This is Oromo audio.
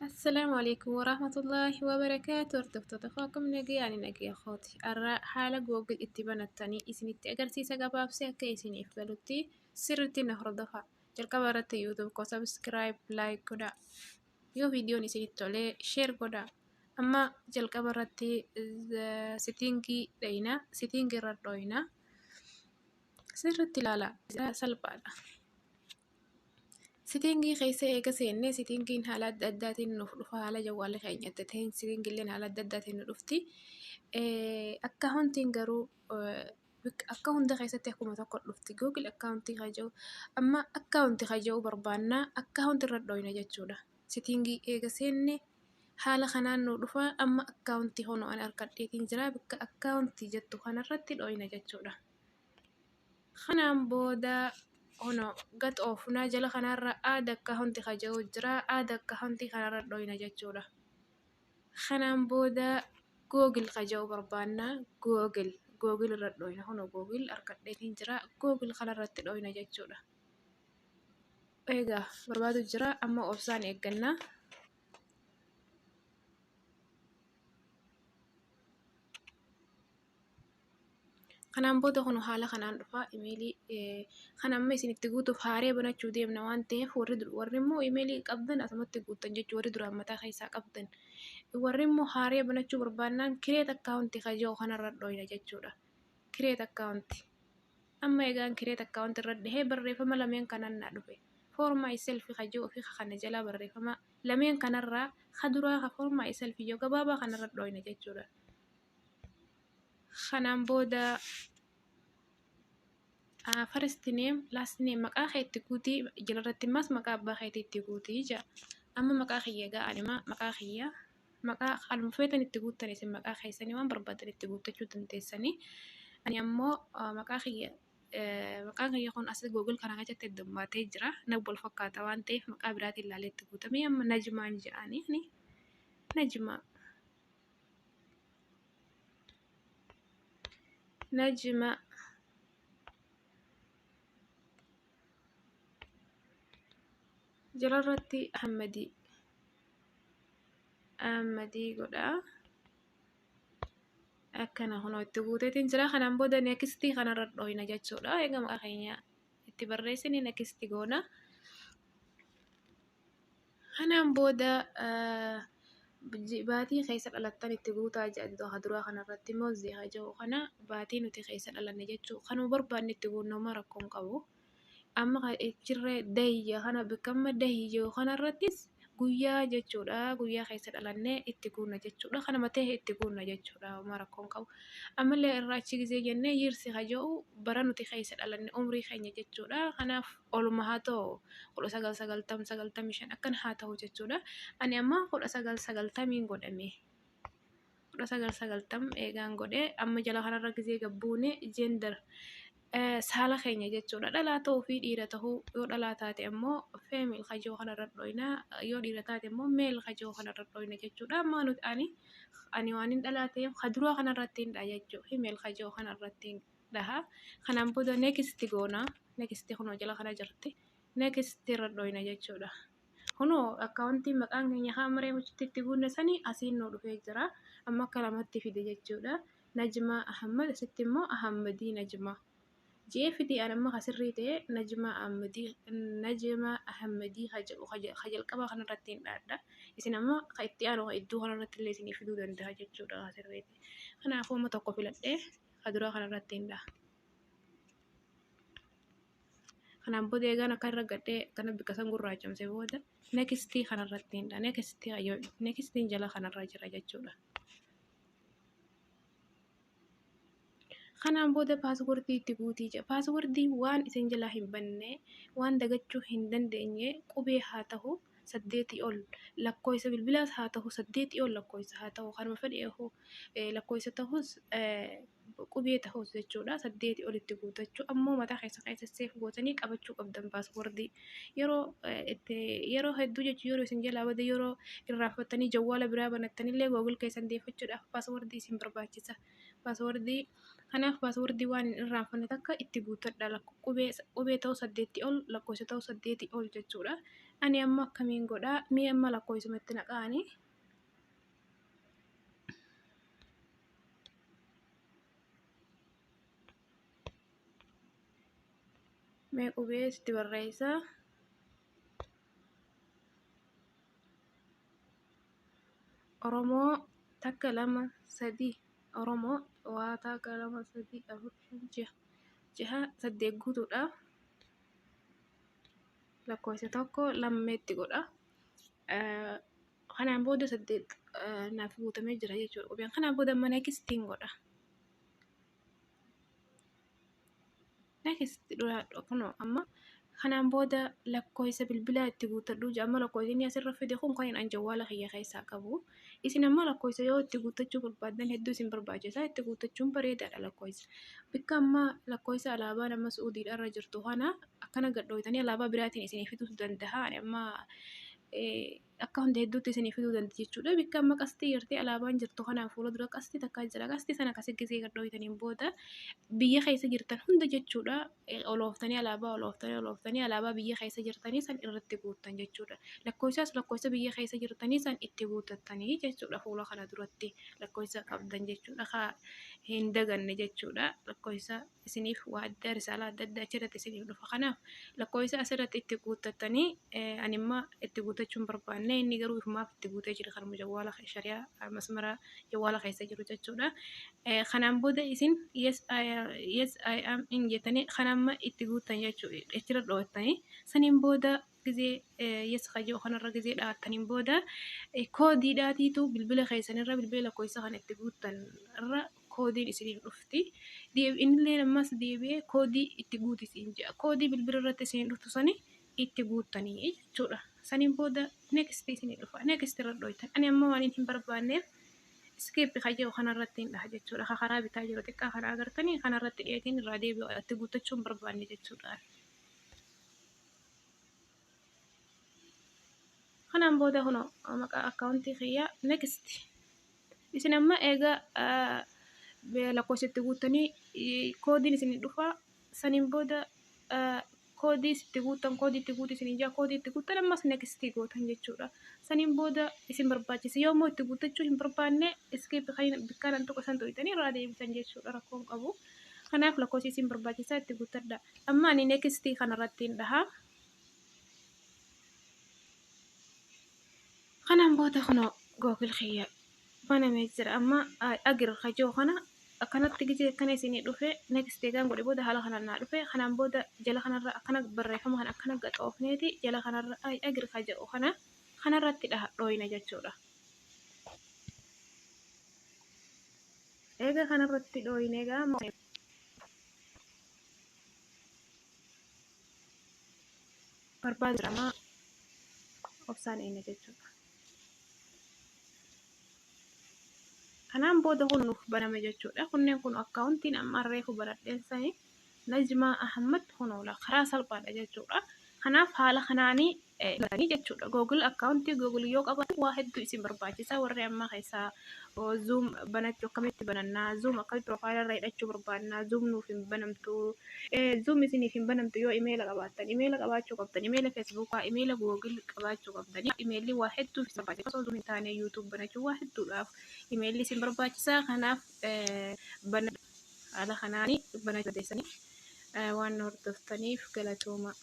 Assalaamu alaikum warahmatullaahi wabarakaatu. Hordoftoota koo, akkam nagaya? Ani nagaya kooti. Har'a haala Google itti banattanii isinitti agarsiisa. Gabaabsee akka isiniif galutti sirriitti na hordofaa. Jalqaba irratti YouTube koo subscribe, like godhaa. Yoo viidiyoon isinitti tolee, share godhaa. Amma jalqaba irratti setting dhayina, setting irra dhoyina. Sirriitti ilaala, salphaadha. Setting keessa eega seennee, settingiin haala adda addaatiin nuuf dhufa. Haala jawwaalli keenya adda ta'een settingilleen haala adda addaatiin nu dhufti. Accountiin garuu akka hunda keessatti akkuma tokko dhufti. Google account kan jedhu, amma account kan jedhu barbaannaa, account irra dhoyna jechuudha. Setting eega seenne haala kanaan nu dhufa. Amma account hono ani harkadheetiin jira, bakka account jettu kanarratti dhoyna jechuudha. Kanaan booda hono gad oofnaa, jala kanarra add account kan jedhu jira, add account kanarra dhoyna jechuudha. Kanaan booda Google kan jedhu barbaannaa, Google irra dhoyna. Hono Google harkadheetiin jira, Google kanarratti dhoyna jechuudha. Egaa barbaadu jira, amma obsaan eeggannaa. Kanaan booda kun haala kanaan dhufa. Imeelii kan amma isin itti guutuuf haaree banachuu deemna waan ta'eef, warri immoo imeelii qabdan asumatti guuttan jechuudha, warri duraan mataa keessaa qabdan. Warri immoo haaree banachuu barbaannaan, create account kan jedhu kanarra dhoyna jechuudha. Create account. Amma egaan create account irra dhahee, barreeffama lameen kanan na dhufe. For myself kan jedhu fi kana jalaa barreeffama lameen kanarraa ka duraa ka for myself jedhu gabaabaa kanarra dhoyna jechuudha. Kanaan booda first name, last name, maqaa kee itti guutii, jalarratti immas maqaa abbaa keetii itti guutii jedha. Amma maqaa kiyya egaa anima maqaa kiyya maqaa kanuma feetan itti guuttan. Isin maqaa keessanii waan barbaadan itti guuttachuu dandeessanii. Ani ammoo maqaa kiyya, maqaan kiyya kun as Google kana keessatti heddummaatee jira. Na wal fakkaata waan ta'eef, maqaa biraatiin ilaalee itti guutamee. Amma Najmaan jedhanii, ani Najmaa. Najma jalarratti Ahmadii, Ahmadii godhaa. Akkana kunoo itti guuteetiin jira. Kanaan booda next kanarra dhoyna jechuudha. Egaa maqaa keenya itti barreessine, next goona. Kanaan booda baatii keessa dhalattan itti guutaa jedha. Duraa kanarratti immoo zi'a jiru kana, baatii nuti keessa dhalanne jechuu. Kanuma barbaanne itti guunnama, rakkoon qabu. Amma jirree day kana, bakka amma day jiru kanarrattis guyyaa jechuudha. Guyyaa keessa dhalannee itti guunna jechuudha. Kanuma ta'e itti guunna jechuudha. Homaa rakkoon qabu. Ammallee irraa achi gizee jennee, years ka jedhu bara nuti keessa dhalanne, umrii keenya jechuudha. Kanaaf oluma haa ta'u, 1990, 95 akkana haa ta'u jechuudha. Ani amma 1990n godhame. 1990 eegaan godhee, amma jala kanarra gizee gabbuune, gender, saala keenya jechuudha. Dhalaa ta'uu fi dhiira ta'uu. Yoo dhalaa taate ammoo female ka jiru kanarra dhoyna. Yoo dhiira taate immoo male ka jiru kanarra dhoyna jechuudha. Amma nuti ani waan hin dhalaa ta'eef, ka duraa kanarratti hin dhaha jechuudha. Female ka jiru kanarratti hin dhaha. Kanaan booda next goona. Next kunoo jala kana jirti. Next irra dhoyna jechuudha. Kunoo accountiin maqaan keenya haa maree hojiitti itti guunne sanii asiin nu dhufee jira. Amma akka lamatti fide jechuudha. Najmaa Ahmad, asitti immoo Ahmadii Najmaa. Jee fidee, an amma kasirrii ta'e Najmaa Ahmadii, Najmaa Ahmadii ka jedhu ka jalqabaa kanarratti hin dhaadha. Isin amma ka itti aanu ka iddoo kanarratti illee isinii fiduu danda'a jechuudha kasirriitti. Kanaafuu amma tokko filadhee, ka duraa kanarratti hin dhaha. Kanaan booda eegaan akka irra gadhee akkana bika san gurraachamse booda, next kanarratti hin dhaha. Next, nextiin jala kanarra jira jechuudha. Kanaan booda password itti guutii jira. Password waan isin jalaa hin banne, waan dagachuu hin dandeenye, qubee haa ta'u 8 ol, lakkoofsa bilbilaas haa ta'u 8 ol, lakkoofsa haa ta'u, kanuma fedhe lakkoofsa ta'us qubee ta'us jechuudha. 8 olitti guutachuu. Ammoo mataa keessa keessa save gootanii qabachuu qabdan password. Yeroo itti yeroo hedduu jechuun, yeroo isin jalaa bade, yeroo irraanfattanii jawwaala biraa banattanillee, Google keessan deeffachuudhaaf password isin barbaachisa. Password kanaaf password waan hin irraanfanne takka itti guuttadha. Qubee ta'u 8 ol, lakkoofsa ta'u 8 ol jechuudha. Ani amma akkamiin godhaa? Mee amma lakkoofsumatti naqaani. Mee qubee sitti barreessa. Oromoo takka lama sadii Oromoo waa takka lama sadii afur shan jaha jaha saddeet guutuudha. Lakkoofsa tokko lammeetti godha. Kanaan booda saddeet naaf guutamee jira jechuudha qubeen. Kanaan booda amma nextiin godha. Next dura kunoo amma kanaan booda lakkoofsa bilbilaa itti guuttadhu jedha. Amma lakkoofsi inni asirra fide kun kan an jawwaala kiyya keessaa qabu. Isin amma lakkoofsa yoo itti guuttachuu barbaaddan hedduu isin barbaachisa. Itti guuttachuun bareedaadha lakkoofsa. Bikka amma lakkoofsa alaabaan amma Su'uudiidha irra jirtu kana akkana gadhooytanii alaabaa biraatiin isinii fiduu danda'a. Ani amma akka hunda hedduutti isinii fiduu danda'a jechuudha. Bikka amma qastii gartee alaabaan jirtu kanaan fuula dura qastii takkaa jira. Qastii sana akkasii gisee gadhooytaniin booda biyya keessa jirtan hunda jechuudha. Olooftanii alaabaa olooftanii olooftanii alaabaa biyya keessa jirtanii san irratti guuttan jechuudha. Lakkoofsas lakkoofsa biyya keessa jirtanii san itti guuttattanii jechuudha fuula kana duratti lakkoofsa qabdan jechuudha. Haa hin daganne jechuudha. Lakkoofsa isiniif waa adda risaalaa adda addaa achirratti isiniif dhufa. Kanaaf lakkoofsa asirratti itti guuttattanii ani immoo itti guuttachuu hin barbaanne inni garuu ifumaaf itti guutee jira kanuma jawwaala shari'aa masmara jawwaala keessa jiru jechuudha. Kanaan booda isin yes I am in jettanii kan amma itti guuttan jechuudha. Achirra dho'attanii saniin booda gisee yes kajoo kanarra gisee dha'attaniin booda koodiidhaatiitu bilbila keessanirra bilbila lakkoofsa kana itti guuttan irra koodiin isiniif dhufti. Innillee ammas deebi'ee koodii itti guuti isin jedha. Koodii bilbila irratti isin dhuftu sani itti guuttanii jechuudha. Saniin booda next isinii dhufa. Next irra dhoytan. Ani amma waan hin barbaanneef skip kajoo kanarratti hin dhaha jechuudha. Karaa bitaa jiru xiqqaa kana agartanii kanarratti dhiyeetiin irraa deebi'u itti guuttachuu hin barbaanne jechuudha. Kanaan booda kunoo maqaa akkaawuntii kiyyaa next. Isin amma eega lakkoofsa itti guuttanii koodiin isin dhufa saniin booda koodii itti guuttan koodii itti guutu isin ijaa koodii itti guuttan ammas next gootan jechuudha. Saniin booda isin barbaachisa yoo immoo itti guuttachuu hin barbaanne skip bikkaan tuqa san tuqxanii irraa deebisan jechuudha rakkoon qabu. Kanaaf lakkoofsi isin barbaachisaa itti guuttadha. Amma ani next kanarratti hin dhaha. Kanaan booda kunoo Google kiyya banamee jira. Amma agree kajoo kana akkanatti gisee akkana isinii dhufe next eegaan godhe booda haala kanaan naa dhufe. Kanaan booda jala kanarra akkana barreeffama kana akkana gaxoofneeti jala kanarra agree kajoo kana kanarratti dhaha dhooyna jechuudha. Eega kanarratti dhooyne egaa barbaadu obsaan eegna jechuudha. Kanaan booda kun nuuf baname jechuudha. Kunneen kun akkaawuntiin amma reefu banadheen sanii Najmaa Ahmad kunoola karaa salphaadha jechuudha. Kanaaf haala kanaanii jechuudha. Google akkaawuntii Google yoo qabaatan waa hedduu isin barbaachisa. Warri ammaa keessaa Zoom banachuu akkamitti banannaa? Zoom akkamitti piroofaayila irra hidhachuu barbaannaa? Zoom nuuf hin banamtu. Zoom isiniif hin banamtu yoo imeela qabaattan. Imeela qabaachuu qabdan. Imeela Feesbuukaa, imeela Google qabaachuu qabdan. Imeelli waa hedduu isin barbaachisa. Osoo Zoom hin taane YouTube banachuu waa hedduudhaaf imeelli isin barbaachisa. Kanaaf haala kanaanii banachuu dandeessanii waan hordoftaniif galatooma.